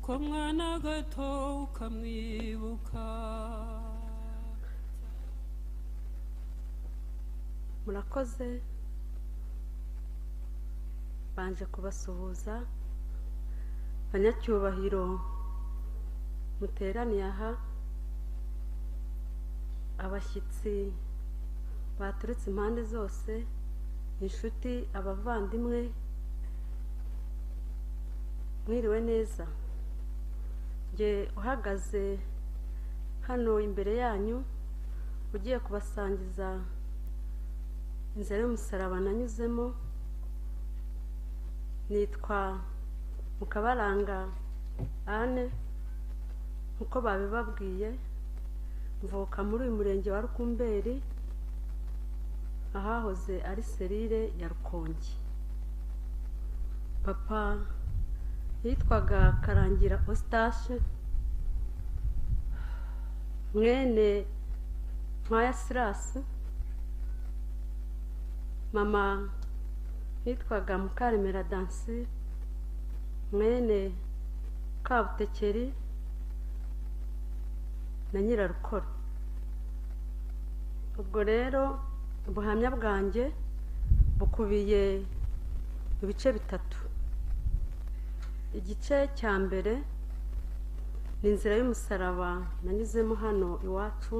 Ukamwana gato ukamwibuka. Murakoze, banje kubasuhuza banyacyubahiro muteraniye aha, abashyitsi baturutse impande zose, inshuti, abavandimwe, mwiriwe neza. Nge uhagaze hano imbere yanyu ugiye kubasangiza inzira y'umusaraba nanyuzemo, nitwa Mukabaranga Anne, nkuko babibabwiye, mvuka muri uyu murenge wa Rukumberi, ahahoze ari serire ya Rukongi. Papa yitwaga Karangira Eustache, mwene Nkwaya Silas. Mama yitwaga Mukaremera Dansi, mwene Kabutekeri na Nyirarukoro. Ubwo rero ubuhamya bwanjye bukubiye ibice bitatu. Igice cya mbere ni inzira y'umusaraba nanyuzemo hano iwacu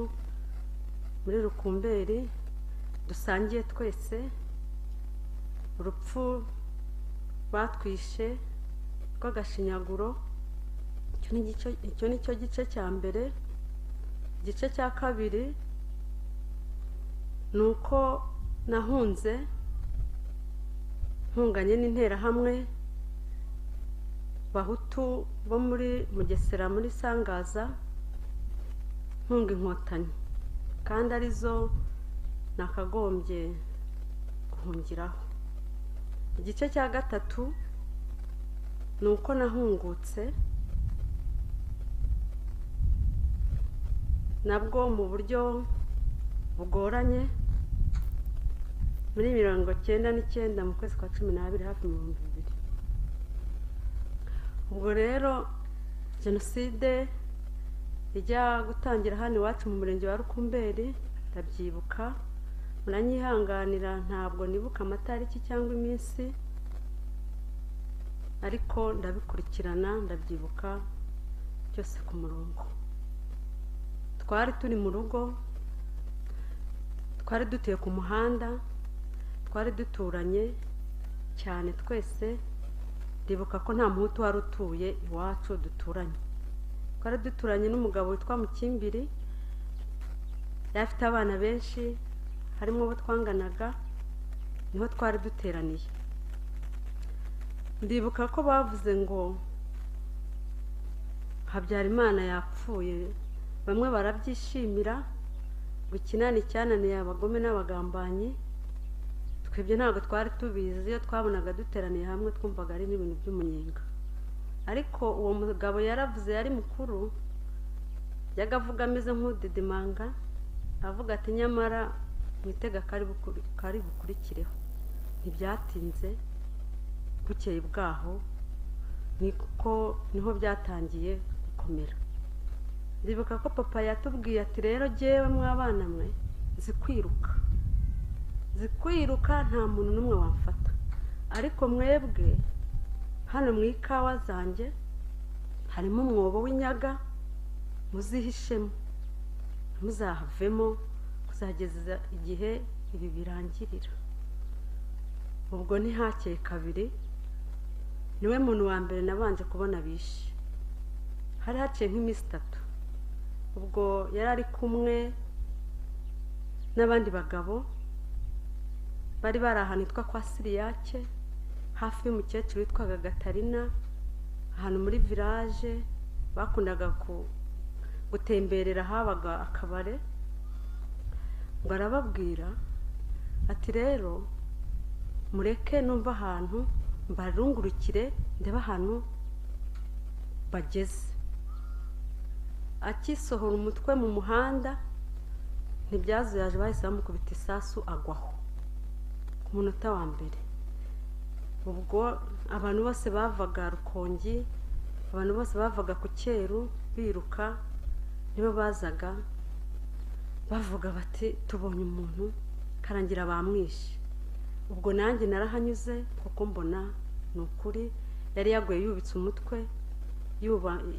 muri Rukumberi, dusangiye twese urupfu batwishe rw'agashinyaguro. Icyo ni cyo gice cya mbere. Igice cya kabiri ni uko nahunze mpunganye n'interahamwe bahutu bo muri Mugesera muri Sangaza, mpunga inkotanyi kandi arizo nakagombye guhungiraho. Igice cya gatatu ni uko nahungutse nabwo mu buryo bugoranye muri 1999 mu kwezi kwa 12 hafi mu 2000. Ubwo rero jenoside ijya gutangira hano iwacu mu murenge wa Rukumberi, ndabyibuka, muranyihanganira ntabwo nibuka amatariki cyangwa iminsi, ariko ndabikurikirana, ndabyibuka byose ku murongo. Twari turi mu rugo, twari dutuye ku muhanda, twari duturanye cyane twese. Ndibuka ko nta muhutu wari utuye iwacu duturanye. Twari duturanye n'umugabo witwa Mukimbiri, yari afite abana benshi harimo abo twanganaga, niho twari duteraniye. Ndibuka ko bavuze ngo Habyarimana yapfuye, bamwe barabyishimira ngo ikinani cyananiye abagome n'abagambanyi. Twebwe ntabwo twari tubizi, iyo twabonaga duteraniye hamwe twumvaga ari n'ibintu by'umunyenga. Ariko uwo mugabo yaravuze, yari mukuru, yajyaga avuga ameze nk'udidimanga, avuga ati nyamara mwitega kari bukurikireho. Ntibyatinze, bukeye bwaho niko niho byatangiye gukomera. Ndibuka ko papa yatubwiye ati rero jyewe mwabana mwe nzi kwiruka, nzi kwiruka, nta muntu n'umwe wamfata, ariko mwebwe hano mu ikawa zanjye harimo umwobo w'inyaga, muzihishemo muzahavemo kuzageza igihe ibi birangirira. Ubwo ntihakeye kabiri, niwe muntu wa mbere nabanje kubona bishe. Hari haciye nk'iminsi itatu. Ubwo yari ari kumwe n'abandi bagabo bari bari ahantu hitwa kwa Siriyake, hafi y'umukecuru witwaga Gatarina, ahantu muri village bakundaga gutemberera, habaga akabare. Ngo arababwira ati rero mureke numva ahantu mbarungurukire ndebe ahantu bageze. Akisohora umutwe mu muhanda ntibyazuyaje, bahise bamukubita isasu agwaho ku munota wa mbere. Ubwo abantu bose bavaga Rukongi Abantu bose bavaga ku Cyeru biruka, nibo bazaga bavuga bati tubonye umuntu Karangira bamwishe. Ubwo nanjye narahanyuze kuko mbona ni ukuri yari yaguye yubitse umutwe,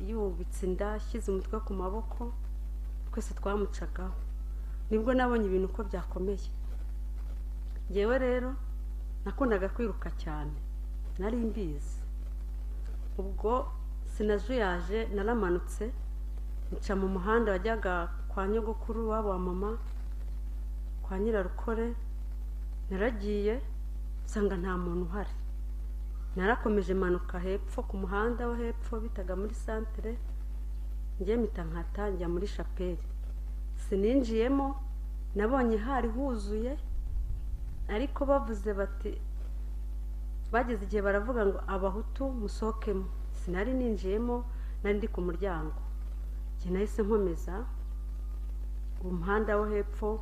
yubitse inda, ashyize umutwe ku maboko, twese twamucagaho. Nibwo nabonye ibintu uko byakomeye. Njyewe rero nakundaga kwiruka cyane, nari mbizi. Ubwo sinajuyaje, naramanutse nca mu muhanda wajyaga kwa nyogokuru wabo wa mama, kwa Nyirarukore. Naragiye nsanga nta muntu uhari. Narakomeje manuka hepfo ku muhanda wo hepfo bitaga muri santere, njye mpita nkata njya muri shapeli. Sininjiyemo, nabonye hari huzuye, ariko bavuze bati, bageze igihe baravuga ngo abahutu musohokemo. Sinari ninjiyemo, nari ndi ku muryango. Njye nahise nkomeza umuhanda wo hepfo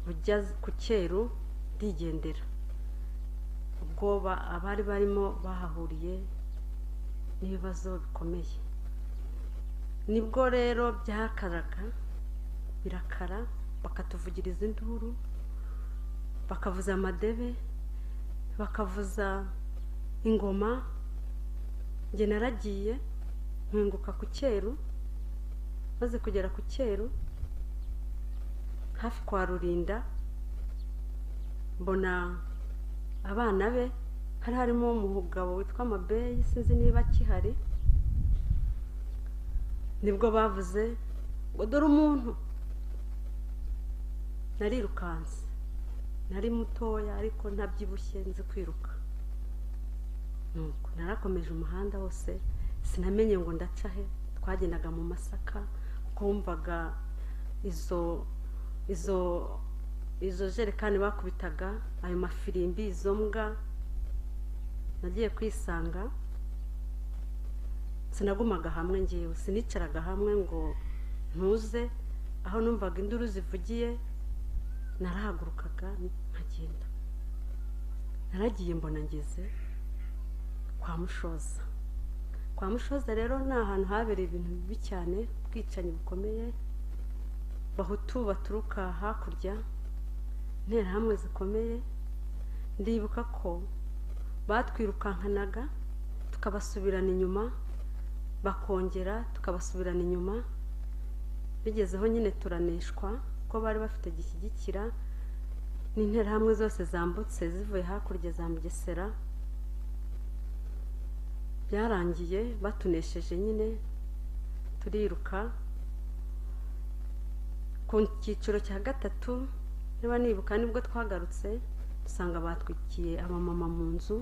ujya ku Cyeru ndigendera. Ubwo abari barimo bahahuriye n'ibibazo bikomeye. Nibwo rero byakaraga birakara, bakatuvugiriza induru, bakavuza amadebe, bakavuza ingoma. Njye naragiye nkinguka ku Cyeru. Maze kugera ku Cyeru hafi kwa Rurinda, mbona abana be, hari harimo umugabo witwa Mabeyi, sinzi niba akihari. Nibwo bavuze ngo dore umuntu. Narirukanse, nari mutoya ariko ntabyibushye, nzi kwiruka. Nuko narakomeje umuhanda wose, sinamenye ngo ndaca he. Twagendaga mu masaka, kuko wumvaga izo izo izo jerekani bakubitaga, ayo mafirimbi, izo mbwa. Nagiye kwisanga sinagumaga hamwe, ngewe sinicaraga hamwe ngo ntuze. Aho numvaga induru zivugiye narahagurukaga nkagenda. Naragiye mbona ngeze kwa Mushoza. Kwa Mushoza rero ni ahantu habereye ibintu bibi cyane, ubwicanyi bukomeye, bahutu baturuka hakurya, interahamwe zikomeye. Ndibuka ko batwirukankanaga tukabasubirana inyuma, bakongera tukabasubirana inyuma. Bigezeho nyine turaneshwa, ko bari bafite gishyigikira n'interahamwe zose zambutse zivuye hakurya za Mugesera. Byarangiye batunesheje nyine, turiruka. Ku cyiciro cya gatatu niba nibuka, nibwo twagarutse dusanga batwikiye abamama mu nzu,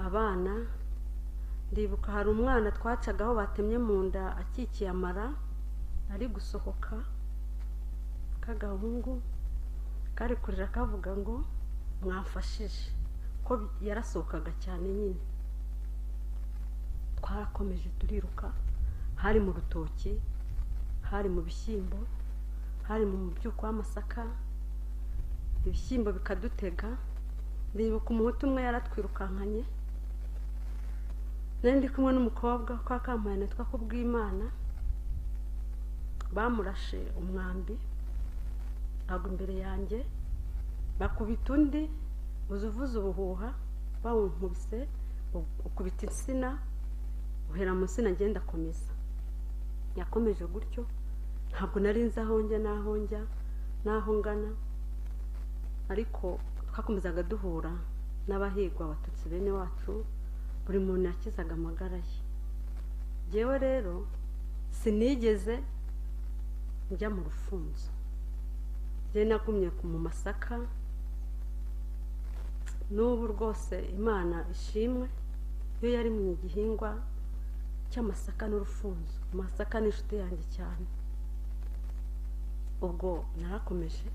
abana. Ndibuka hari umwana twacagaho batemye mu nda akikiye amara ari gusohoka, k'agahungu kari kurira kavuga ngo mwamfashije, ko yarasohokaga cyane nyine. Twarakomeje turiruka, hari mu rutoki, hari mu bishyimbo, hari mu mubyuko w'amasaka, ibishyimbo bikadutega. Ndibuka umuhutu umwe yaratwirukankanye, nari ndi kumwe n'umukobwa kwa Kampani witwa Kubwimana, bamurashe umwambi agwa imbere yanjye, bakubita undi uzuvuza ubuhuha, bawunkubise ukubita insina, uhera mu nsina ngenda akomeza. Yakomeje gutyo, ntabwo nari nzi aho njya n'aho njya n'aho ngana, ariko twakomezaga duhura n'abahigwa abatutsi bene wacu, buri muntu yakizaga amagara ye. Njyewe rero sinigeze njya mu rufunzo, njye nagumye mu masaka. N'ubu rwose Imana ishimwe, iyo yari mu gihingwa cy'amasaka n'urufunzo. Amasaka ni inshuti yanjye cyane. Ubwo narakomeje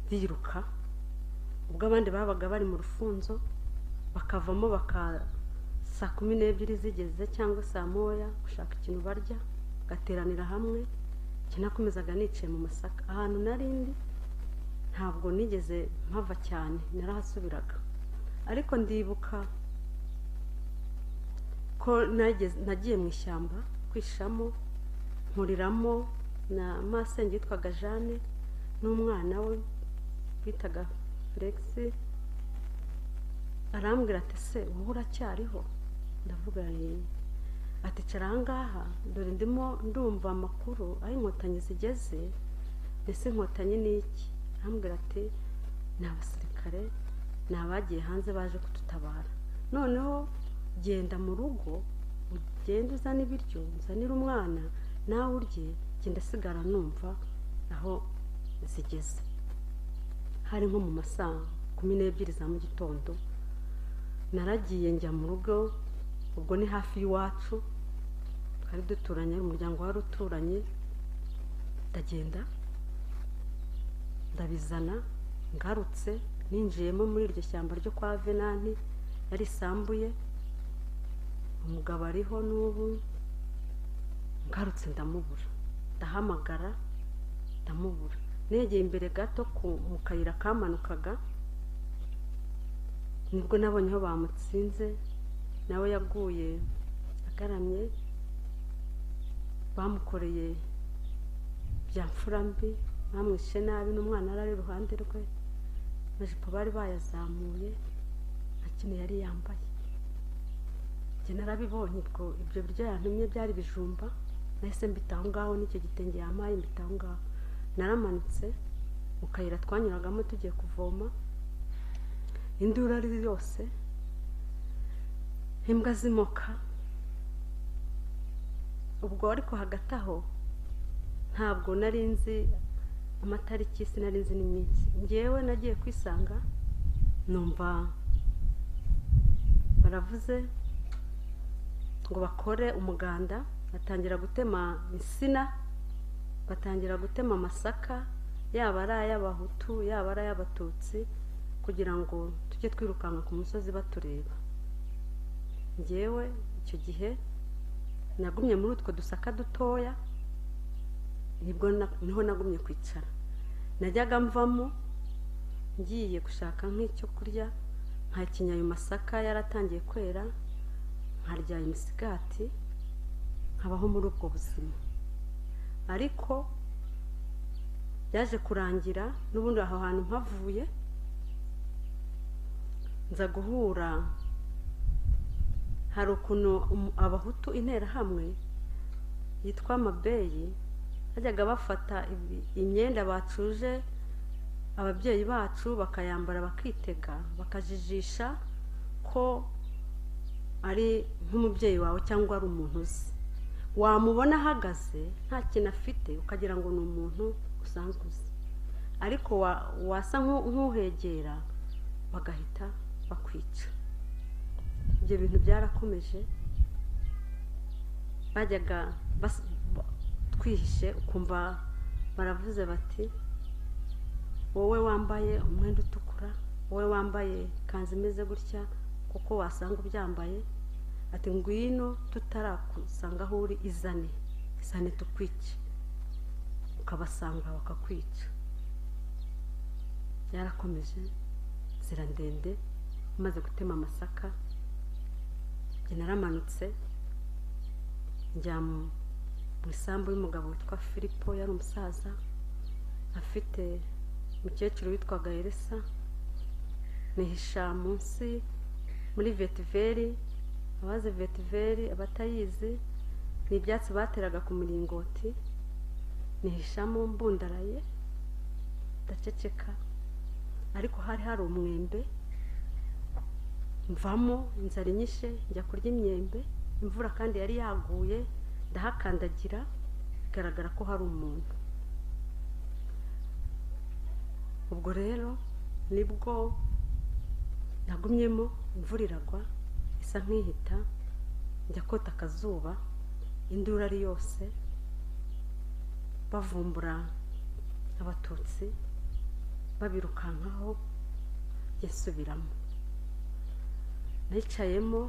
ndiruka, ubwo abandi babaga bari mu rufunzo bakavamo baka 12:00 zigeze cyangwa 1:00 gushaka ikintu barya, gateranira hamwe. Nakomezaga nicaye mu masaka ahantu narindi, ntabwo nigeze mpava cyane, narahasubiraga. Ariko ndibuka Ko nagiye mu ishyamba kwishamo, nkuriramo na masenge yitwaga Jeanne n'umwana we bitaga Felix. Arambwira ati se wowe uracyariho? Ndavuga ati cara ahangaha, dore ndimo ndumva amakuru aho inkotanyi zigeze. Ese inkotanyi ni iki? Arambwira ati ni abasirikare, ni abagiye hanze baje kudutabara. Noneho genda mu rugo ugende uzane ibiryo, uzanire umwana nawe urye, genda sigara numva aho zigeze. Hari nko mu masaha 12 za mu gitondo naragiye njya mu rugo. Ubwo ni hafi y'iwacu, twari duturanye, umuryango wari uturanye. Ndagenda ndabizana, ngarutse ninjiyemo muri iryo shyamba ryo kwa Venanti yari isambuye, umugabo ariho n'ubu. Ngarutse ndamubura, ndahamagara ndamubura. Negeye imbere gato mu kayira kamanukaga, nibwo nabonye aho bamutsinze, nawe yaguye agaramye. Bamukoreye bya mfura mbi, bamwishe nabi, n'umwana ari iruhande rwe, amajipo bari bayazamuye, nta kintu yari yambaye. Njye narabibonye. Ubwo ibyo biryo yantumye byari ibijumba, nahise mbita aho ngaho, n'icyo gitenge yampaye mbita aho ngaho. Naramanutse mu kayira twanyuragamo tugiye kuvoma, induru ari yose, imbwa zimoka. Ubwo ariko hagati aho ntabwo nari nzi amatariki, sinari nzi n'iminsi. Ngewe nagiye kwisanga numva baravuze ngo bakore umuganda, batangira gutema insina, batangira gutema amasaka, yaba ari ay'abahutu yaba ari ay'abatutsi, kugira ngo tujye twirukanka ku musozi batureba. Ngewe icyo gihe nagumye muri utwo dusaka dutoya, nibwo niho nagumye kwicara. Najyaga mvamo ngiye gushaka nk'icyo kurya, nkakinya ayo masaka yaratangiye kwera, nkarya imisigati, nkabaho muri ubwo buzima. Ariko byaje kurangira n'ubundi aho hantu mpavuye, nza guhura, hari ukuntu abahutu interahamwe yitwa Mabeyi bajyaga bafata imyenda bacuje ababyeyi bacu bakayambara, bakitega, bakajijisha ko ari nk'umubyeyi wawe cyangwa ari umuntu uzi. Wamubona ahagaze nta kintu afite ukagira ngo ni umuntu usanzwe uzi, ariko wasa nk'uhegera bagahita bakwica. Ibyo bintu byarakomeje, bajyaga twihishe ukumva baravuze bati wowe wambaye umwenda utukura, wowe wambaye ikanzu imeze gutya, kuko wasanga ubyambaye, ati ngwino tutarakusanga aho uri, izane izane tukwice. Ukabasanga bakakwica. Byarakomeje inzira ndende. Maze gutema amasaka njye naramanutse njya mu isambu y'umugabo witwa Filipo, yari umusaza afite umukecuru witwaga Elisa. Nihisha munsi muri vetiveri. Abazi vetiveri, abatayizi ni ibyatsi bateraga ku muringoti. Nihishamo mbundaraye, ndaceceka, ariko hari hari umwembe. Mvamo inzara inyishe, njya kurya imyembe. Imvura kandi yari yaguye, ndahakandagira, bigaragara ko hari umuntu. Ubwo rero nibwo nagumyemo, imvura iragwa isa nk'ihita, njya kota akazuba, induru ari yose, bavumbura abatutsi babirukankaho, nsubiramo. Nicayemo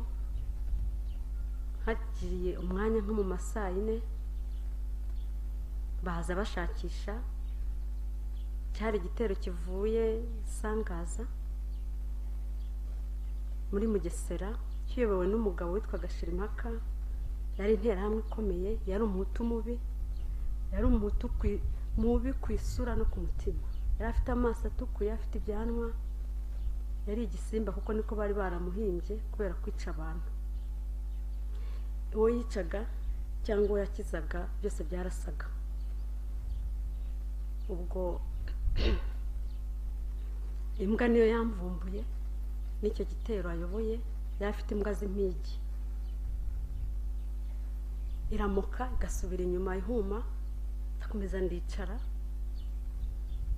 hagiye umwanya nko mu masaa 4, baza bashakisha. Cyari igitero kivuye Sangaza muri Mugesera, Kiyobowe n'umugabo witwaga Shirimaka, yari interahamwe ikomeye, yari umuhutu mubi, yari umuhutu mubi ku isura no ku mutima. Yari afite amaso atukuye, afite ibyanwa, yari igisimba kuko niko bari baramuhimbye kubera kwica abantu. Uwo yicaga cyangwa uwo yakizaga byose byarasaga. Ubwo imbwa niyo yamvumbuye n'icyo gitero ayoboye, yari afite imbwa z'impigi. Iramuka igasubira inyuma ihuma, ndakomeza ndicara.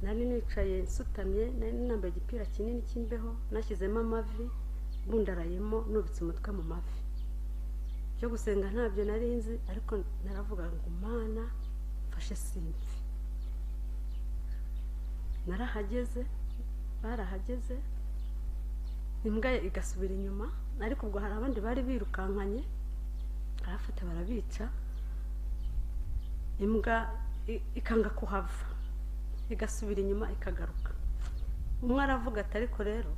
Nari nicaye nsutamye, nari nambaye igipira kinini cy'imbeho, nashyizemo amavi, mbundarayemo, nubitse umutwe mu mavi. Byo gusenga ntabyo nari nzi, ariko naravuga ngo Mana mfashe simpfe. Narahageze, barahageze, imbwa igasubira inyuma, ariko ubwo hari abandi bari birukankanye, arafata barabica, imbwa ikanga kuhava, igasubira inyuma ikagaruka. Umwe aravuga ati ariko rero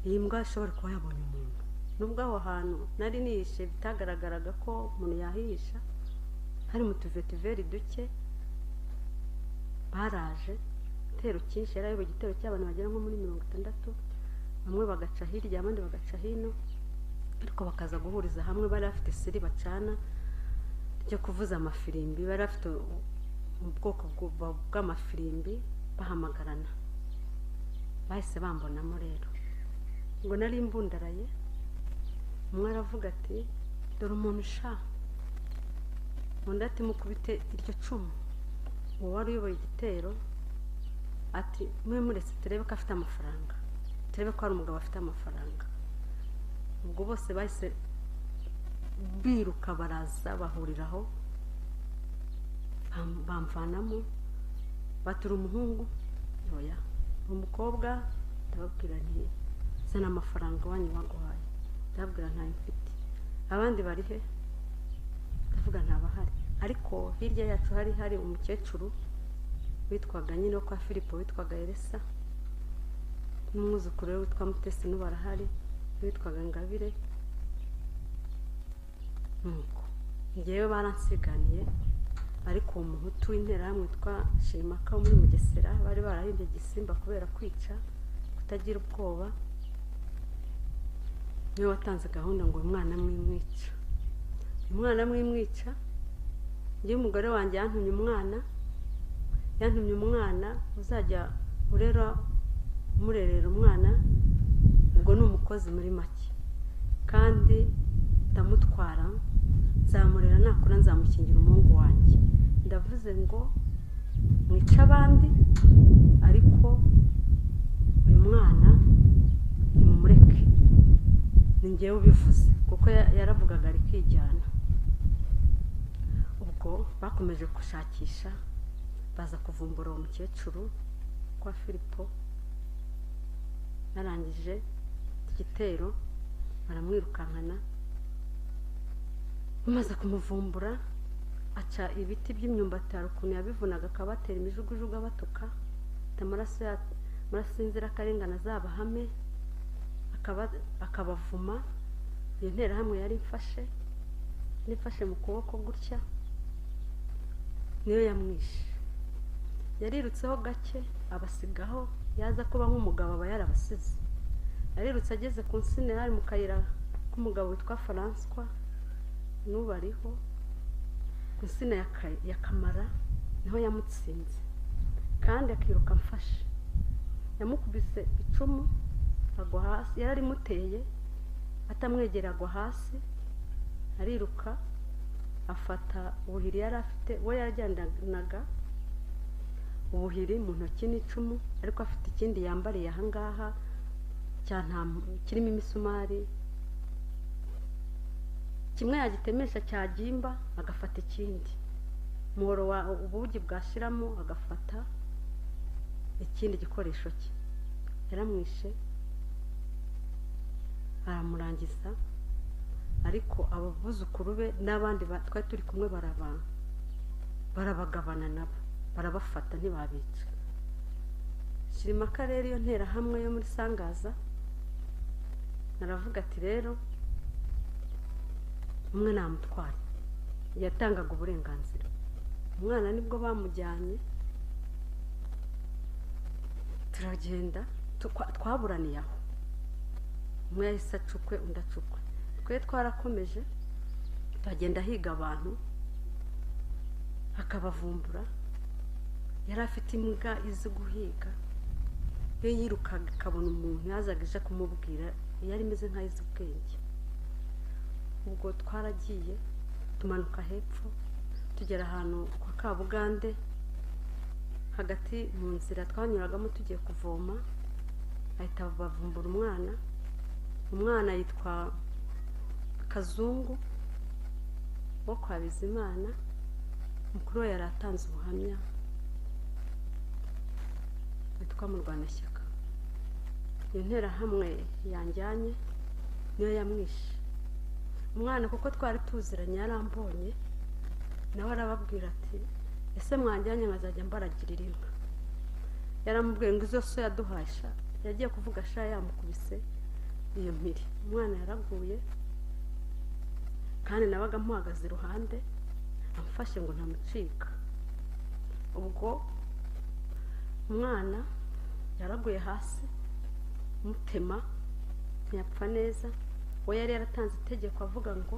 iyi mbwa ishobora kuba yabonye umuntu. Nubwo aho hantu nari nihishe bitagaragaraga ko umuntu yahihisha, hari mu tuvetiveri duke, baraje igitero cyinshi, yari ayoboye igitero cy'abantu bagera nko muri 60, bamwe bagaca hirya abandi bagaca hino, ariko bakaza guhuriza hamwe. Bari bafite siri bacana ryo kuvuza amafirimbi, bari bafite ubwoko bw'amafirimbi bahamagarana. Bahise bambonamo rero, ngo nari mbundaraye. Umwe aravuga ati dore umuntu sha, undi ati mukubite iryo cumu. Uwo wari uyoboye igitero ati mwe muretse turebe ko afite amafaranga, turebe ko hari umugabo afite amafaranga. Ubwo bose bahise biruka baraza bahuriraho, bamvanamo, batura umuhungu, oya umukobwa. Ndababwira nti zana amafaranga wanyu baguhaye, ndababwira ntayo mfite. Abandi bari he? Ndavuga ntabahari. Ariko hirya yacu hari hari umukecuru witwaga nyine wo kwa Filipo witwaga Elisa, n'umwuzukuru we witwa Mutesi n'ubarahari witwaga Ngabire. Nuko ngewe baransiganiye, ariko uwo muhutu w'interahamwe witwa Shimaka wo muri Mugesera bari barahimbye igisimba kubera kwica, kutagira ubwoba, niwe watanze gahunda ngo uyu mwana mwimwica, umwana mwimwica. Ngewe umugore wanjye yantumye umwana, yantumye umwana uzajya urera umurerera umwana, ubwo ni umukozi muri make, kandi ndamutwara nzamurera, nakura nzamukingira umuhungu wanjye. Ndavuze ngo mwice abandi, ariko uyu mwana nimumureke, ni ngewe ubivuze, kuko yaravugaga arikijyana. Ubwo bakomeje gushakisha, baza kuvumbura uwo mukecuru kwa Filipo. Barangije igitero baramwirukankana, bamaze kumuvumbura aca ibiti by'imyumbati, hari ukuntu yabivunaga akabatera imijugujugu abatuka, amaraso y'inzirakarengane azabahame, akabavuma. Iyo nterahamwe yari imfashe, nifashe mu kuboko gutya, niyo yamwishe. Yarirutseho gake abasigaho, yaza kuba nk'umugabo aba yarabasize. Yarirutse ageze ku nsina yari mu kayira k'umugabo witwa François, n'ubu ariho, ku nsina ya Kamara niho yamutsinze, kandi akiruka amfashe. Yamukubise icumu agwa hasi, yararimuteye atamwegera agwa hasi, ariruka afata ubuhiri yari afite, we yajyanaga ubuhiri mu ntoki n'icumu, ariko afite ikindi yambariye aha ngaha kirimo imisumari, kimwe yagitemesha cyagimba agafata ikindi, umuhoro wa ubugi bwashiramo agafata ikindi gikoresho cye. Yaramwishe aramurangiza, ariko abuzukuru be n'abandi twari turi kumwe barabagabana nabo, barabafata ntibabica. Shirimaka rero iyo nterahamwe yo muri Sangaza, naravuga ati rero Umwe namutwaye, yatangaga uburenganzira. Umwana nibwo bamujyanye, turagenda, twaburaniye aho. Umwe yahise acukwe, undi acukwe. Twe twarakomeje turagenda ahiga abantu akabavumbura. Yari afite imbwa izi guhiga, iyo yirukaga ikabona umuntu yazaga ije kumubwira, yari imeze nk'ayizi ubwenge. Ubwo twaragiye tumanuka hepfo tugera ahantu kwa Kabugande, hagati mu nzira twanyuragamo tugiye kuvoma, ahita bavumbura umwana. Umwana yitwa Kazungu wo kwa Bizimana, mukuru we yari atanze ubuhamya, witwa Murwanashyaka. Iyo nterahamwe yanjyanye niyo yamwishe umwana, kuko twari tuziranye yarambonye, nawe arababwira ati ese mwanjyanye nkazajya mbaragirira inka. Yaramubwiye ngo izo so yaduhaye sha, yagiye kuvuga sha yamukubise iyo mpiri. Umwana yaraguye, kandi nabaga amuhagaze iruhande amfashe ngo ntamucika. Ubwo umwana yaraguye hasi, mutema ntiyapfa neza. We yari yaratanze itegeko avuga ngo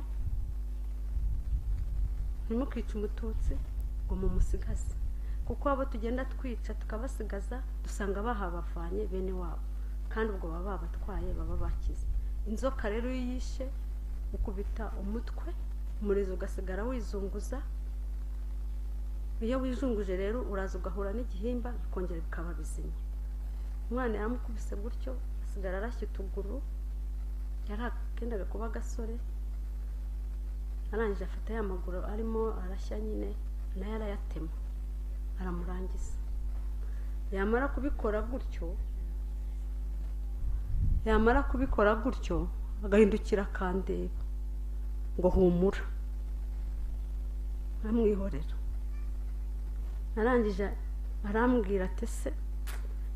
ntimukice umututsi ngo mumusigaze, kuko abo tugenda twica tukabasigaza dusanga bahabavanye bene wabo, kandi ubwo baba babatwaye baba bakize. Inzoka rero iyo yishe ukubita umutwe, umurizo ugasigara wizunguza. Iyo wijunguje rero uraza ugahura n'igihimba bikongera bikaba bizima. Umwana yaramukubise gutyo asigara arashya utuguru, yarakendaga kuba agasore. Arangije afata ya maguru arimo arashya nyine, nayo arayatema aramurangiza. Yamara kubikora gutyo agahindukira akandeba ngo humura, amwihorera. Arangije arambwira ati se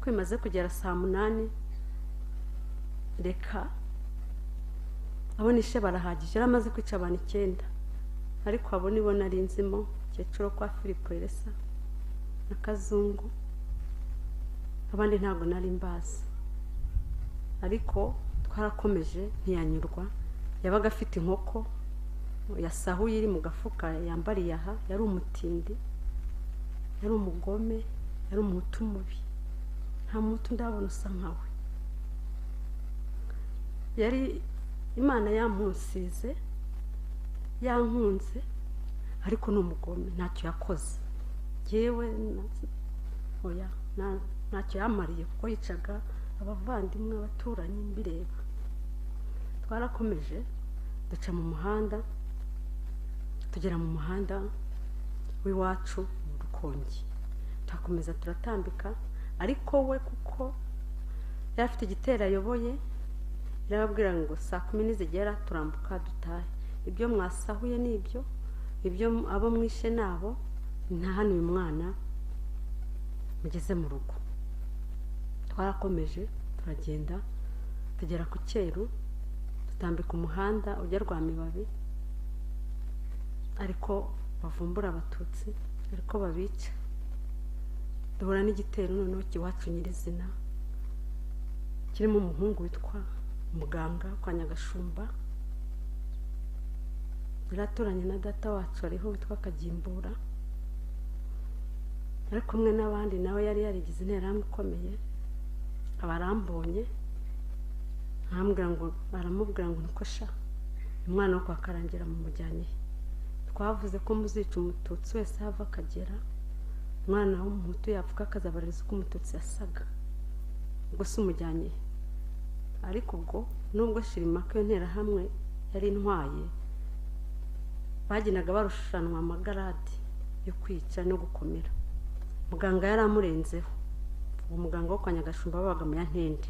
ko imaze kugera saa 8, reka abo nishe barahagije. Yari amaze kwica abantu 9, ariko abo nibo nari nzimo, Kecuro kwa Filipo Elesa na Kazungu, abandi ntabwo nari mbazi. Ariko twarakomeje ntiyanyurwa. Yabaga afite inkoko yasahuye iri mu gafuka yambariye aha. Yari umutindi, yari umugome, yari umuhutu mubi, nta muhutu ndabona usa nkawe. Yari Imana yamunsize, yankunze, ariko ni umugome, ntacyo yakoze. Yewe oya, ntacyo yamariye, kuko yicaga abavandimwe, abaturanyi mbireba. Twarakomeje duca mu muhanda, tugera mu muhanda w'iwacu mu Rukongi, turakomeza turatambika. Ariko we kuko yari afite igitero ayoboye, yarababwira ngo saa 10 nizigera turambuka dutahe, ibyo mwasahuye nibyo, ibyo abo mwishe nabo, nta hano uyu mwana mugeze mu rugo. Twarakomeje turagenda tugera ku Cyeru, dutambika umuhanda ujya Rwamibabi, ariko bavumbura abatutsi, ariko babica. Duhura n'igitero noneho kiwacu nyirizina, kirimo umuhungu witwa Muganga kwa Nyagashumba, yaraturanye na data wacu ariho witwa Kagimbura, ari kumwe n'abandi, nawe yari yarigize interahamwe ikomeye. Abarambonye aramubwira ngo niko sha, umwana wo kwa Karangira mumujyanye, twavuze ko muzica umututsi wese hava akagera, umwana w'umuhutu yavuga akazabaririza uko umututsi yasaga, ubwo si umujyanye. Ariko ubwo nubwo Shirimaka iyo nterahamwe yari intwaye, bagenaga barushanwa amagaradi yo kwica no gukomera. Muganga yari amurenzeho, uwo muganga wo kwa Nyagashumba babaga mu ya Ntende.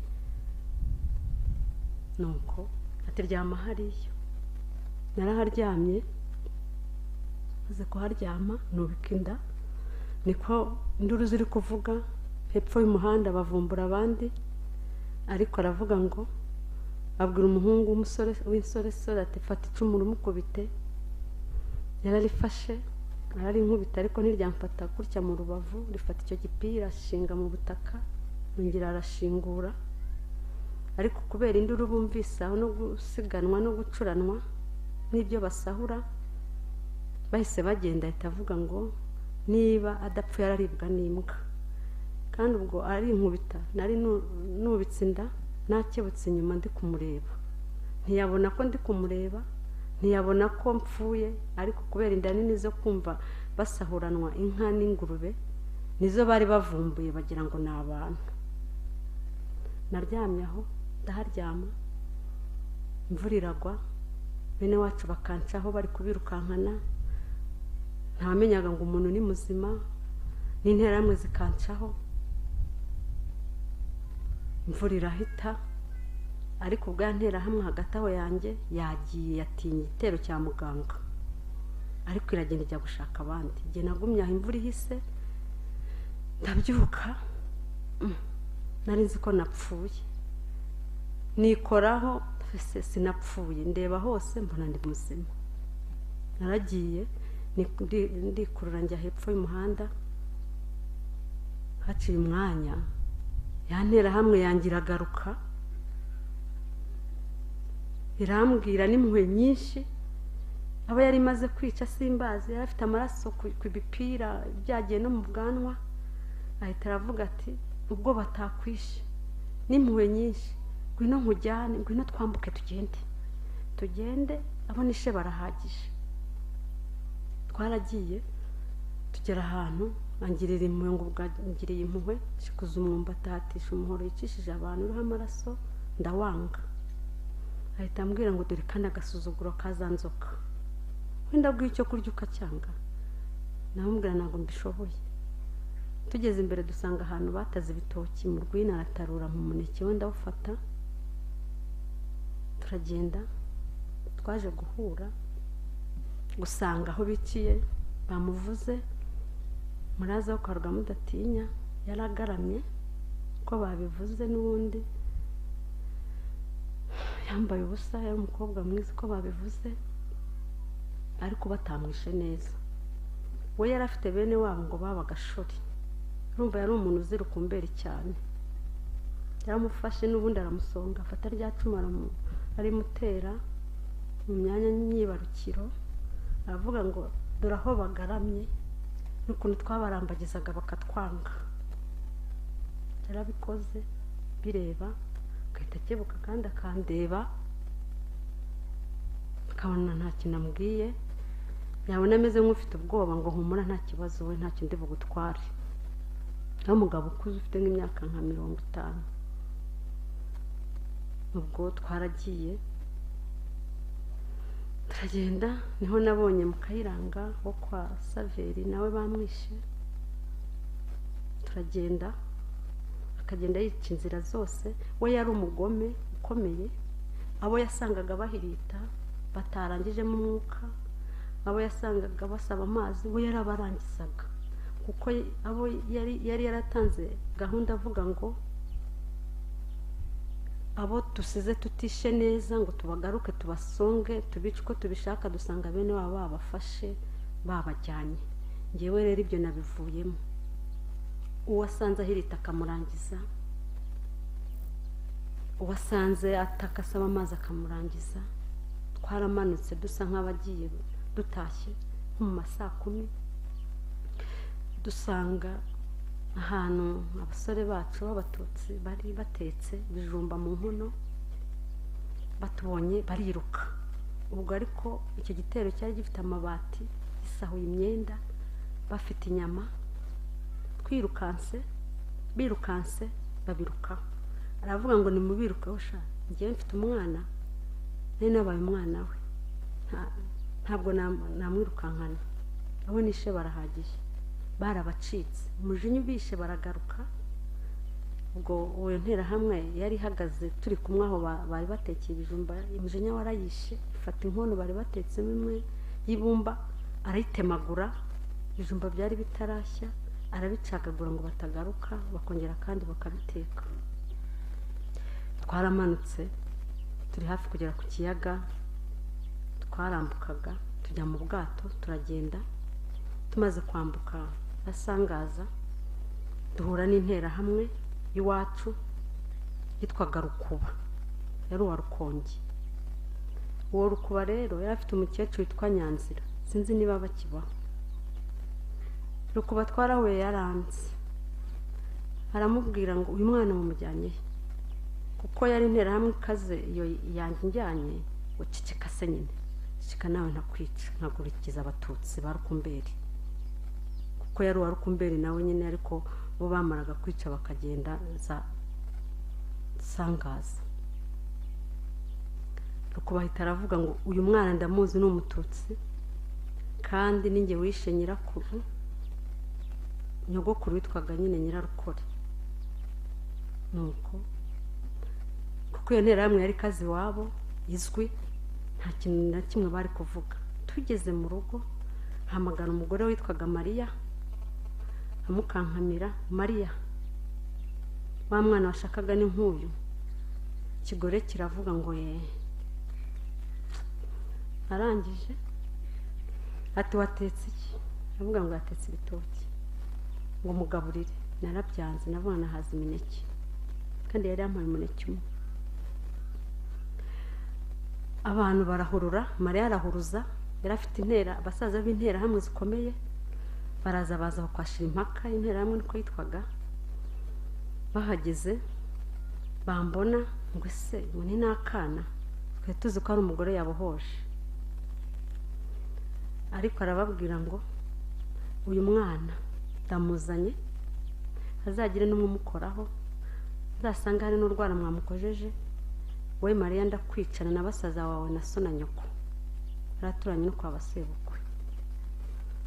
Nuko atiryama hariya, naraharyamye, maze kuharyama nubika inda, niko induru ziri kuvuga hepfo y'umuhanda bavumbura abandi. Ariko aravuga ngo abwira umuhungu w'umusore w'insoresore ati fata icumu rumukubite. Yararifashe ararinkubita, ariko ntiryamfata gutya mu rubavu, rifata icyo gipira ashinga mu butaka, yongera arashingura. Ariko kubera induru bumvise aho no gusiganwa no gucuranwa n'ibyo basahura, bahise bagenda. Ahita avuga ngo niba adapfuye araribwa n'imbwa. Kandi ubwo arinkubita, nari nubitse inda, nakebutse inyuma ndi kumureba, ntiyabona ko ndi kumureba, ntiyabona ko mpfuye. Ariko kubera inda nini zo kumva basahuranwa inka n'ingurube, nizo bari bavumbuye bagira ngo ni abantu. Naryamye aho, ndaharyama, imvura iragwa, bene wacu bakancaho bari kubirukankana, ntamenyaga ngo umuntu ni muzima, n'interahamwe zikancaho. Imvura irahita, ariko ubwa nterahamwe hagati aho yanjye yagiye, yatinye igitero cya muganga, ariko iragenda ijya gushaka abandi. Igihe nagumye aho imvura ihise, ndabyuka, nari nzi ko napfuye, nikoraho sinapfuye, ndeba hose mbona ndi muzima. Naragiye ndikurura njya hepfo y'umuhanda. Haciye umwanya ya nterahamwe yanjye iragaruka, irambwira n'impuhwe nyinshi, abo yari imaze kwica simbazi, yari afite amaraso ku bipira byagiye no mu bwanwa. Ahita aravuga ati ubwo batakwishe, n'impuhwe nyinshi, ngwino nkujyane, ngwino twambuke tugende, tugende, abo nishe barahagije. Twaragiye tugera ahantu, angirira impuhwe, ngo ubwo angiriye impuhwe, nshikuza umwumbati, ahatisha umuhoro yicishije abantu uriho amaraso, ndawanga. Ahita ambwira ngo dore kandi agasuzuguro kaza nzoka, wenda guha icyo kurya ukacyanga. Namubwira ntabwo mbishoboye. Tugeze imbere dusanga ahantu bataze ibitoki mu rwina, aratarura mu muneke we ndawufata, turagenda. Twaje guhura gusanga aho biciye bamuvuze muraza wo kwa Mudatinya, yaragaramye ko babivuze n'ubundi, yambaye ubusa, yari umukobwa mwiza uko babivuze, ariko batamwishe neza. We yari afite bene wabo ngo babaga shori, urumva yari umuntu uzira ukumberi cyane. Yaramufashe n'ubundi aramusonga, afata rya cumu arimutera mu myanya myibarukiro, aravuga ngo dore aho bagaramye n'ukuntu twabarambagizaga bakatwanga. Yarabikoze bireba, agahita akebuka kandi akandeba, akabona nta kintu amubwiye, yabona ameze nk'ufite ubwoba ngo humura nta kibazo, we ntacyo ndi bugutware. Aho umugabo ukuze ufite nk'imyaka nka 50. Ubwo twaragiye turagenda, niho nabonye mu Kayiranga wo kwa Saveri nawe bamwishe. Turagenda, akagenda yica inzira zose. We yari umugome ukomeye, abo yasangaga bahirita batarangijemo umwuka, abo yasangaga basaba amazi, we yarabarangizaga, kuko abo yari yaratanze gahunda avuga ngo abo dusize tutishe neza ngo tubagaruke tubasonge tubice uko tubishaka, dusanga bene wabo babafashe babajyanye. Ngewe rero ibyo nabivuyemo, uwasanze ahirita akamurangiza, uwasanze ataka asaba amazi akamurangiza. Twaramanutse dusa nk'abagiye dutashye nko mu ma saa 10, dusanga ahantu abasore bacu b'abatutsi bari batetse ibijumba mu nkono, batubonye bariruka. Ubwo ariko icyo gitero cyari gifite amabati, gisahuye imyenda, bafite inyama. Twirukanse, birukanse babirukaho. Aravuga ngo nimubirukeho sha, ngewe mfite umwana, nari nabaye umwana we, ntabwo namwirukankana, abo nishe barahagije. Barabacitse umujinya ubishe baragaruka. Ubwo uwo nterahamwe yari ihagaze turi kumwe aho bari batekeye ibijumba, umujinya warayishe, ifata inkono bari batetsemo imwe y'ibumba arayitemagura, ibijumba byari bitarashya arabicagagura ngo batagaruka bakongera kandi bakabiteka. Twaramanutse turi hafi kugera ku kiyaga, twarambukaga. Tujya mu bwato turagenda. Tumaze kwambuka Asangaza duhura n'interahamwe y'iwacu yitwaga Rukuba, yari uwa Rukongi. Uwo Rukuba rero yari afite umukecuru witwa Nyanzira, sinzi niba bakibaho. Rukuba twarahuye yaranze, aramubwira ngo uyu mwana mumujyanye he? Kuko yari interahamwe ikaze iyo yanjye njyanye, ngo ceceka se nyine, ceceka nawe ntakwica, nkagurikiza abatutsi ba Rukumberi, kuko yari uwa Rukumberi nawe nyine, ariko bo bamaraga kwica bakagenda za Sangaza. Rukuba ahita aravuga ngo uyu mwana ndamuzi ni umututsi, kandi ninjye wishe nyirakuru, nyogokuru witwaga nyine Nyirarukore. Nuko kuko iyo nterahamwe yari ikaze iwabo izwi, nta kintu na kimwe bari kuvuga. Tugeze mu rugo hamagara umugore witwaga Mariya, amukankamira, Mariya wa mwana washakaga ni nk'uyu. Ikigore kiravuga ngo ye. Arangije ati watetse iki? Aravuga ngo yatetse ibitoki, ngo mugaburire. Narabyanze, navuga nahaza imineke, kandi yari yampaye umuneke umwe. Abantu barahurura, Mariya arahuruza, yari afite intera, abasaza b'interahamwe zikomeye baraza, baza kwashira impaka, interahamwe niko yitwaga. Bahageze bambona ngo ese ngo ni n'akana, twari tuzi ko ari umugore yabohoje, ariko arababwira ngo uyu mwana ndamuzanye, azagire n'umwe umukoraho, azasanga hari n'urwara mwamukojeje, we Mariya ndakwicana na basaza wawe na so na nyoko. Araturanye no kwa basebukwe.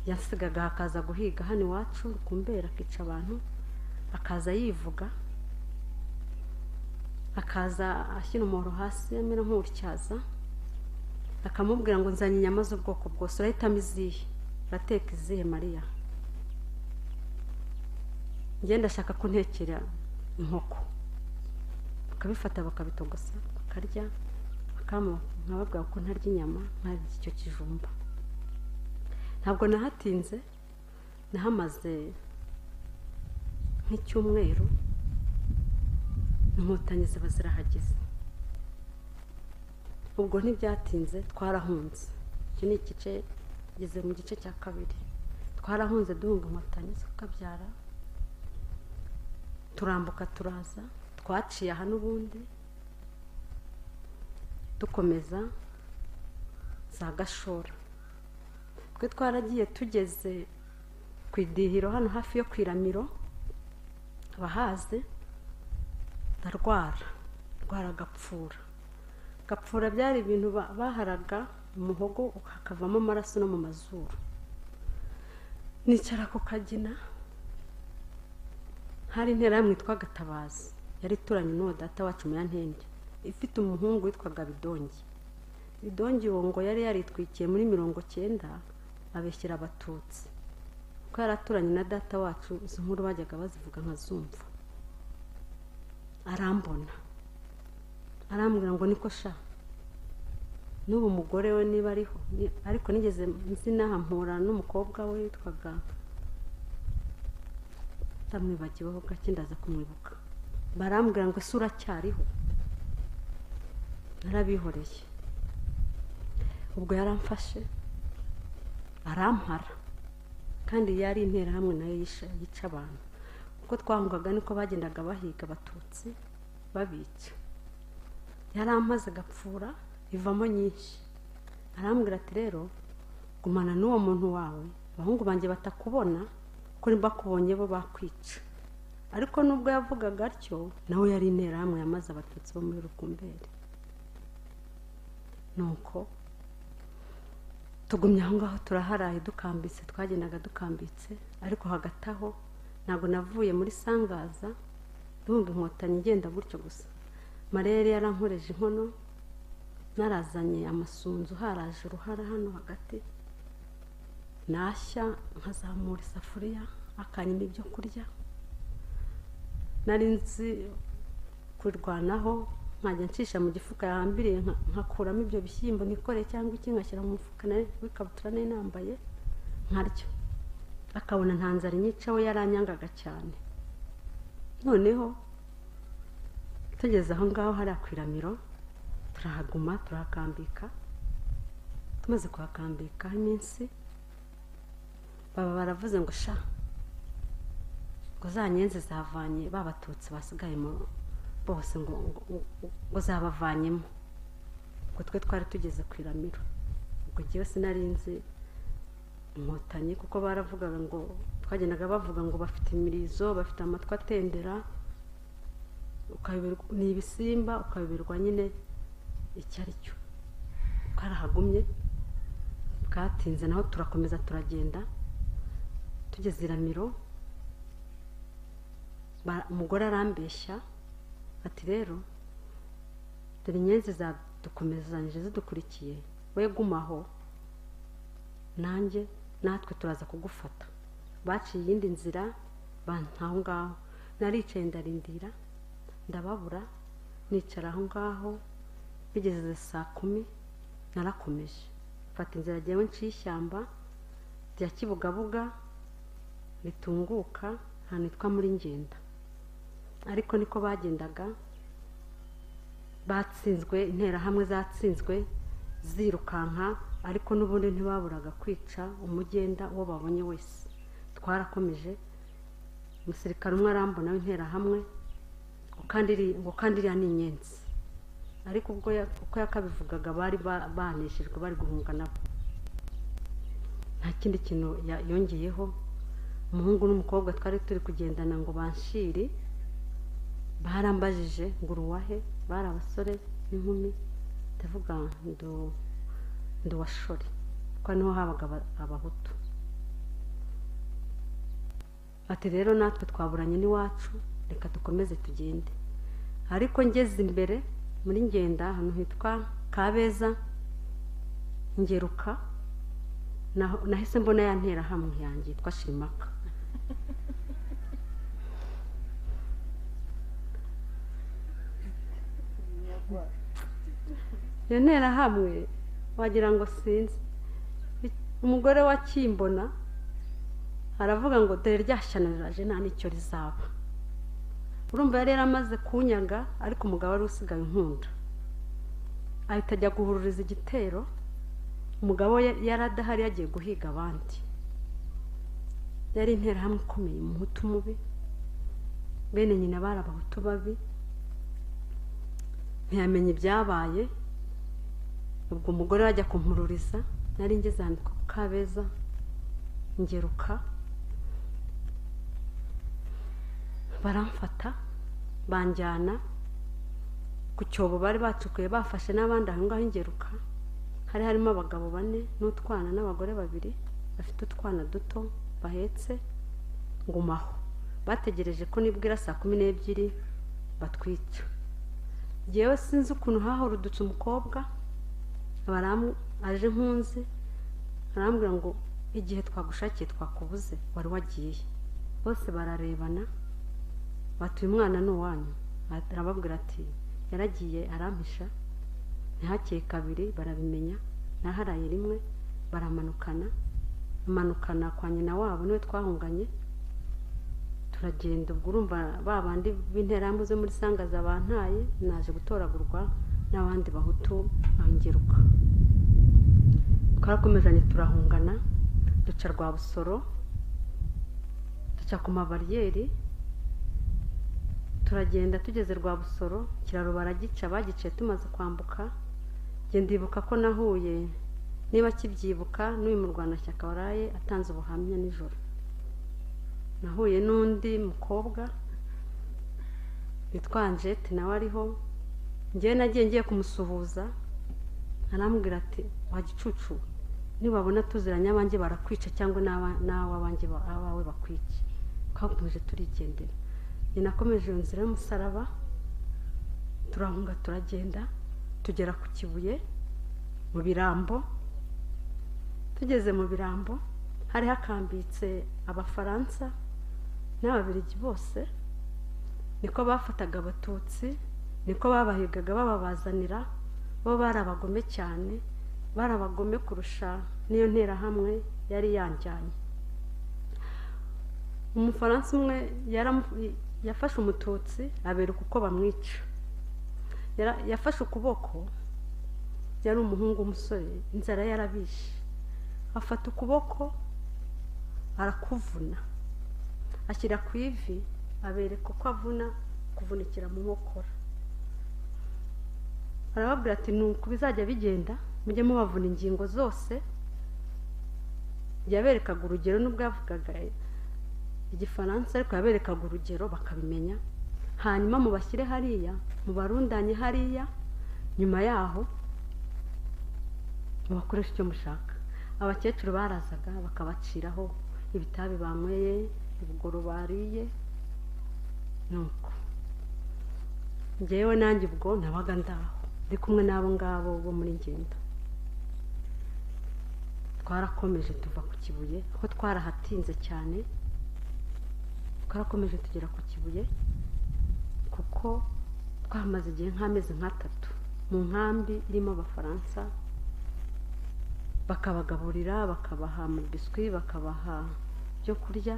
Yasigaga akaza guhiga hano iwacu Rukumberi, akica abantu, akaza yivuga, akaza ashyira umuhoro hasi amera nk'utyaza, akamubwira ngo nzanye inyama z'ubwoko bwose, urahitamo izihe? Urateka izihe Mariya? Njye ndashaka ko ntekera inkoko. Bakabifata bakabitogosa bakarya, nkababwira ko ntarya inyama, nkarya icyo kijumba. Ntabwo nahatinze, nahamaze nk'icyumweru, inkotanyi ziba zirahageze. Ubwo ntibyatinze twarahunze. Iki ni igice, ngeze mu gice cya kabiri. Twarahunze duhunga inkotanyi zikabyara, turambuka turaza, twaciye aha n'ubundi dukomeza za Gashora. Twe twaragiye tugeze ku idihiro hano hafi yo kwiramiro, abahaze, ndarwara, ndwara gapfura. Gapfura byari ibintu baharaga umuhogo hakavamo amaraso no mu mazuru. Nicara ku kagina, hari interahamwe yitwa Gatabazi, yari ituranye n'uwo data wacu Munyantende, ifite umuhungu witwaga Bidongi. Bidongi uwo ngo yari yaritwikiye muri 90 abeshyira abatutsi, kuko yari aturanye na data wacu, izo nkuru bajyaga bazivuga nkazumva. Arambona arambwira ngo niko sha, n'ubu umugore we niba ariho, ariko nigeze nzi n'aha mpura n'umukobwa we witwaga, ndamwibagiweho gake ndaza kumwibuka. Barambwira ngo ese uracyariho? Narabihoreye. Ubwo yaramfashe arampara, kandi yari interahamwe nayo yica abantu. Uko twahungaga niko bagendaga bahiga abatutsi babica. Yaramaze gapfura ivamo nyinshi. Arambwira ati rero gumana n'uwo muntu wawe, abahungu banjye batakubona, kuko nibakubonye bo bakwica. Ariko nubwo yavugaga atyo, nawe yari interahamwe yamaze abatutsi bo muri Rukumberi. Nuko tugumye aho ngaho turaharaye dukambitse, twagendaga dukambitse, ariko hagati aho ntabwo navuye muri Sangaza ndumva inkotanyi igenda gutyo gusa. Mariya yari yarankoreje inkono, narazanye amasunzu, haraje uruhara hano hagati, nashya nkazamura isafuriya akanyima ibyo kurya. Nari nzi kurwanaho, Nkajya ncisha mu gifuka yahambiriye, nkakuramo ibyo bishyimbo nikoreye cyangwa iki, ngashyira mu mufuka w'ikabutura nari nambaye nkarya. Akabona nta nzara inyica, we yaranyangaga cyane. Noneho tugeze aho ngaho hariya ku Iramiro, turahaguma turahakambika. Tumaze kuhakambika iminsi, baba baravuze ngo sha, ngo za nyenzi zavanye ba batutsi basigaye bose, ngo zabavanyemo. Ngo twe twari tugeze ku Iramiro. Ubwo njyewe sinari nzi inkotanyi, kuko baravugaga ngo twagendaga bavuga ngo bafite imirizo, bafite amatwi atendera, ni ibisimba, ukayoberwa nyine icyo ari cyo. Twarahagumye bwatinze, naho turakomeza turagenda. Tugeze Iramiro, umugore arambeshya ati rero dore inyenzi zadukomezanyije zidukurikiye, we gumaho nanjye natwe turaza kugufata. Baciye iyindi nzira aho ngaho. Naricaye ndarindira, ndababura, nicara aho ngaho. Bigeze 10:00 narakomeje mfata inzira jyewe nciye ishyamba rya Kibugabuga ritunguka ahantu hitwa muri Ngenda. Ariko niko bagendaga batsinzwe, interahamwe zatsinzwe zirukanka, ariko n'ubundi ntibaburaga kwica umugenda uwo babonye wese. Twarakomeje, umusirikare umwe arambona w'interahamwe ngo kandi iriya ni inyenzi. Ariko ubwo uko yakabivugaga bari baneshejwe, bari guhunga nabo. Nta kindi kintu yongeyeho. Umuhungu n'umukobwa twari turi kugendana ngo banshiri, barambajije ngo uruwahe, bari abasore n'inkumi. Ndavuga nduwashore, kuko niho habaga abahutu. Ati rero natwe twaburanye n'iwacu, reka dukomeze tugende. Ariko ngeze imbere muri Ngenda ahantu hitwa Kabeza, ngeruka nahise mbona ya nterahamwe yanjye yitwa Shimaka. Iyo nterahamwe wagira ngo sinzi. Umugore wa Kimbona aravuga ngo dore rya shyano riraje nta n'icyo rizaba. Urumva yari yaramaze kunyaga, ariko umugabo wari usigaye inkunda. Ahita ajya guhururiza igitero. Umugabo yari adahari, yagiye guhiga abandi. Yari interahamwe ikomeye, umuhutu mubi, bene nyina bari abahutu babi. Ntiyamenya ibyabaye. Ubwo umugore wajya kumpururiza, nari ngeze ahantu ku Kabeza ngeruka, baramfata banjyana ku cyobo bari bacukuye, bafashe n'abandi aho ngaho ingeruka. Hari harimo abagabo 4 n'utwana n'abagore 2 bafite utwana duto bahetse. Ngumaho bategereje ko nibwira 12:00 batwica. Jyewe sinzi ukuntu hahorudutse umukobwa, aje nkunzi arambwira ngo igihe twagushakiye twakubuze, wari wagiye. Bose bararebana bati uyu mwana ni uwanyu. Arababwira ati yaragiye arampisha. Ntihakeye kabiri barabimenya, naharaye rimwe baramanukana, amanukana kwa nyina wabo niwe twahunganye. Turagenda, ubwo urumva ba bandi b'interahamwe zo muri Sangaza bantaye, naje gutoragurwa n'abandi bahutu angeruka. Twarakomezanye turahungana, duca rwa Busoro, duca ku mabariyeri, turagenda. Tugeze rwa Busoro ikiraro baragica, bagiciye tumaze kwambuka. Njye ndibuka ko nahuye, niba kibyibuka n'uyu murwanashyaka waraye atanze ubuhamya nijoro, nahuye n'undi mukobwa witwa Anjete nawe ariho. Njyewe nagiye ngiye kumusuhuza, arambwira ati wa gicucu, nibabona tuziranye abanjye barakwica, cyangwa nawe abanjye abawe bakwica. Twakomeje turigendera. Njye nakomeje iyo nzira y'umusaraba, turahunga turagenda, tugera ku Kibuye mu Birambo. Tugeze mu Birambo hari hakambitse abafaransa n'ababiligi bose, niko bafataga abatutsi Niko babahigaga bababazanira. Bo bari abagome cyane, bari abagome kurusha n'iyo nterahamwe yari yanjyanye. Umufaransa umwe yafashe umututsi abereka uko bamwica. Yafashe ukuboko, yari umuhungu w'umusore, inzara yarabishe, afata ukuboko arakuvuna, ashyira ku ivi, abereka uko avuna, kuvunikira mu nkokora. Arababwira ati nuko bizajya bigenda, mujye mubavuna ingingo zose. Yaberekaga urugero, nubwo yavugaga igifaransa ariko yaberekaga urugero bakabimenya. Hanyuma mubashyire hariya, mubarundanye hariya, nyuma yaho mubakoresha icyo mushaka. Abakecuru barazaga bakabaciraho ibitabi banyweye, ubugoro bariye. Nuko njyewe nanjye ubwo nabaga ndaho ndi kumwe n'abo ngabo bo muri ngendo. Twarakomeje tuva ku Kibuye, kuko twarahatinze cyane. Twarakomeje tugera ku Kibuye, kuko twamaze igihe nk'amezi nk'atatu mu nkambi irimo abafaransa, bakabagaburira, bakabaha amabiswi, bakabaha ibyo kurya,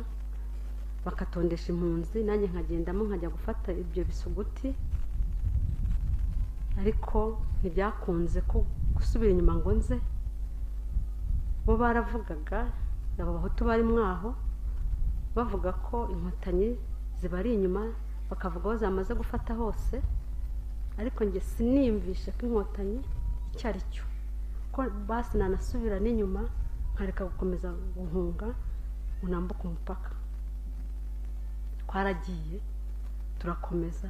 bakatondesha impunzi. Nanjye nkagendamo nkajya gufata ibyo bisuguti, ariko ntibyakunze ko gusubira inyuma ngo nze. Bo baravugaga, abo bahutu bari mwaho bavuga ko inkotanyi zibari inyuma, bakavuga aho zamaze gufata hose, ariko njye siniyumvishe ko inkotanyi icyo ari cyo, ko basi nanasubira n'inyuma nkareka gukomeza guhunga ngo nambuke umupaka. Twaragiye turakomeza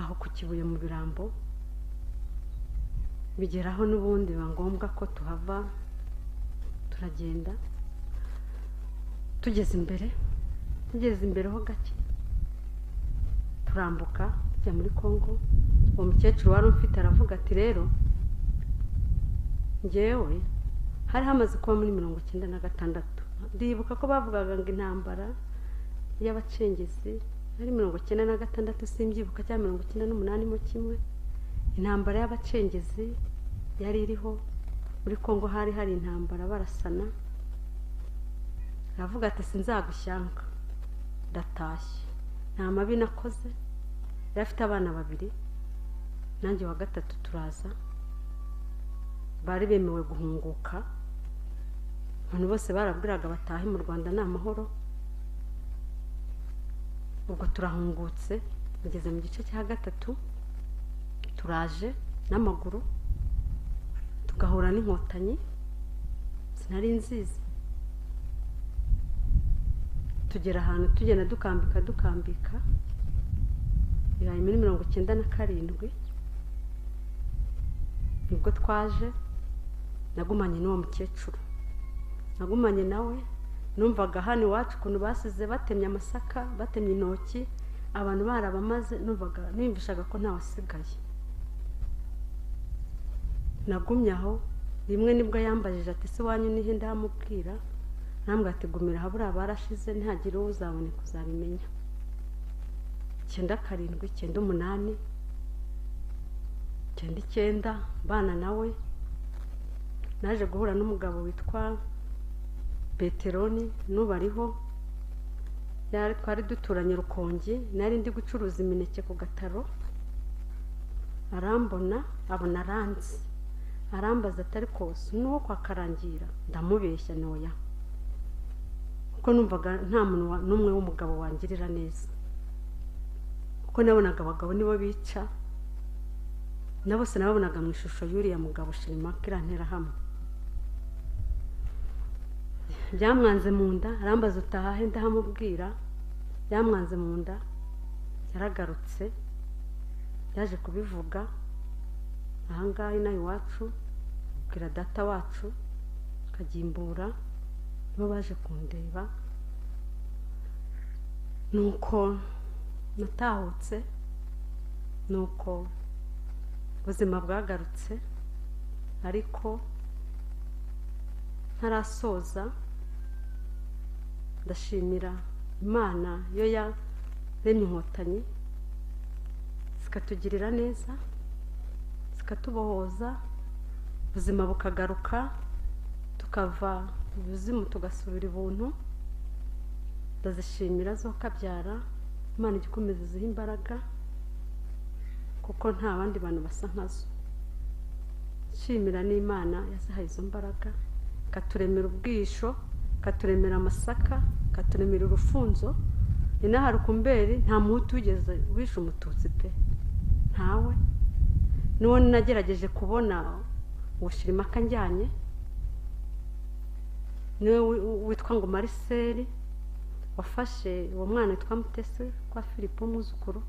aho ku Kibuye mu Birambo, bigeraho n'ubundi biba ngombwa ko tuhava. Turagenda tugeze imbere ho gake turambuka tujya muri Kongo. Uwo mukecuru wari umfite aravuga ati rero njyewe hari hamaze kuba muri 96, ndibuka ko bavugaga ngo intambara y'abacengezi ari 96, simbyibuka, cyangwa 98 mo kimwe. Intambara y'abacengezi yari iriho muri Kongo, hari intambara barasana. Aravuga ati sinzagushyanga, ndatashye, nta mabi nakoze. Yari afite abana babiri, nanjye wa gatatu turaza. Bari bemewe guhunguka, abantu bose barabwiraga batahe mu Rwanda ni amahoro. Ubwo turahungutse, tugeze mu gice cya gatatu, turaje n'amaguru, tugahura n'inkotanyi sinari nzizi. Tugera ahantu tugenda dukambika, bibaye muri 97 nibwo twaje. Nagumanye n'uwo mukecuru, nagumanye nawe. Numvaga hano iwacu ukuntu basize batemye amasaka, batemye intoki, abantu barabamaze, numvaga niyumvishaga ko ntawasigaye. Nagumye aho. Rimwe nibwo yambajije ati se wanyu nihe? Ndamubwira, arambwira ati gumira habura barashize, ntihagire uwo uzaboneka uzabimenya. 97, 98, 99 mbana nawe. Naje guhura n'umugabo witwa Peteroni, n'ubu ariho. Twari duturanye Rukongi, nari ndi gucuruza imineke ku gataro. Arambona abona aranzi, arambaza atari kose n'uwo kwa Karangira. Ndamubeshya noya, kuko numvaga nta muntu n'umwe w'umugabo wangirira neza, kuko nabonaga abagabo nibo bica, na bose nababonaga mu ishusho y'uriya mugabo Shirimaka iranterahamwe. Byamwanze mu nda, arambaza utahahe? Ndahamubwira. Byamwanze mu nda, yaragarutse, yaje kubivuga ahangaha inaha iwacu, abwira data wacu Kagimbura, nibo baje kundeba. Nuko natahutse, nuko ubuzima bwagarutse, ariko ntarasoza. Ndashimira Imana yo yaremye inkotanyi zikatugirira neza, zikatubohoza, ubuzima bukagaruka, tukava ubuzimu tugasubira ibuntu. Ndazishimira zo kabyara, Imana igikomeza ziha imbaraga kuko nta bandi bantu basa nkazo. Nshimira n'Imana yazihaye izo mbaraga, ikaturemera ubwisho, ikaturemera amasaka, ikaturemera urufunzo. Inaha Rukumberi nta muhutu wigeze wishe umututsi pe, ntawe. N'uwo nagerageje kubona ubushirima njyanye niwe witwa ngo Marcel, wafashe uwo mwana witwa Mutesi kwa Filipo umwuzukuru,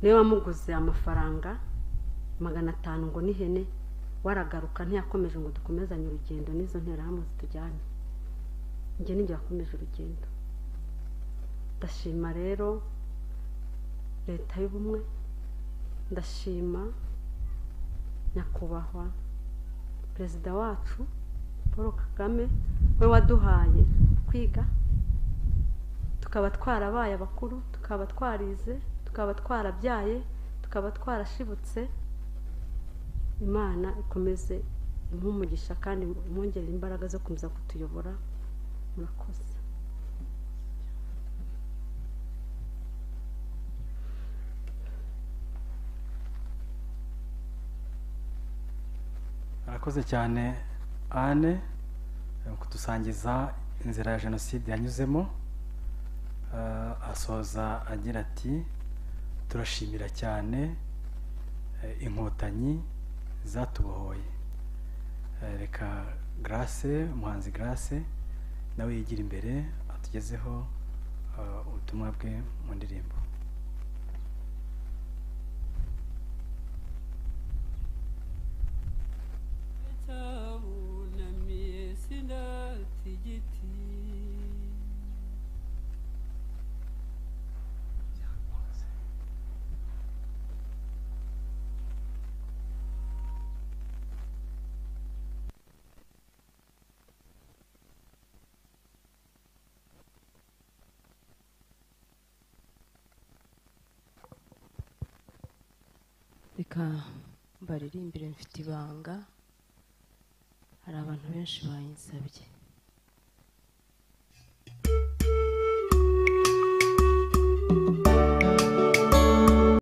niwe wamuguze amafaranga 500 ngo n'ihene. Waragaruka ntiyakomeje ngo dukomezanye urugendo n'izo nterahamwe zitujyanye. Njye ninjye wakomeje urugendo. Ndashima rero leta y'ubumwe, ndashima nyakubahwa perezida wacu Paul Kagame, we waduhaye kwiga, tukaba twarabaye abakuru, tukaba twarize, tukaba twarabyaye, tukaba twarashibutse. Imana ikomeze imuhe umugisha kandi imwongerere imbaraga zo gukomeza kutuyobora. Murakoze. Arakoze cyane Anne kudusangiza inzira ya jenoside yanyuzemo. Asoza agira ati turashimira cyane inkotanyi zatubohoye. Reka Grace, umuhanzi Grace nawe yigira imbere atugezeho ubutumwa bwe mu ndirimbo. Reka mbaririmbire mfite ibanga, hari abantu benshi bayinsabye.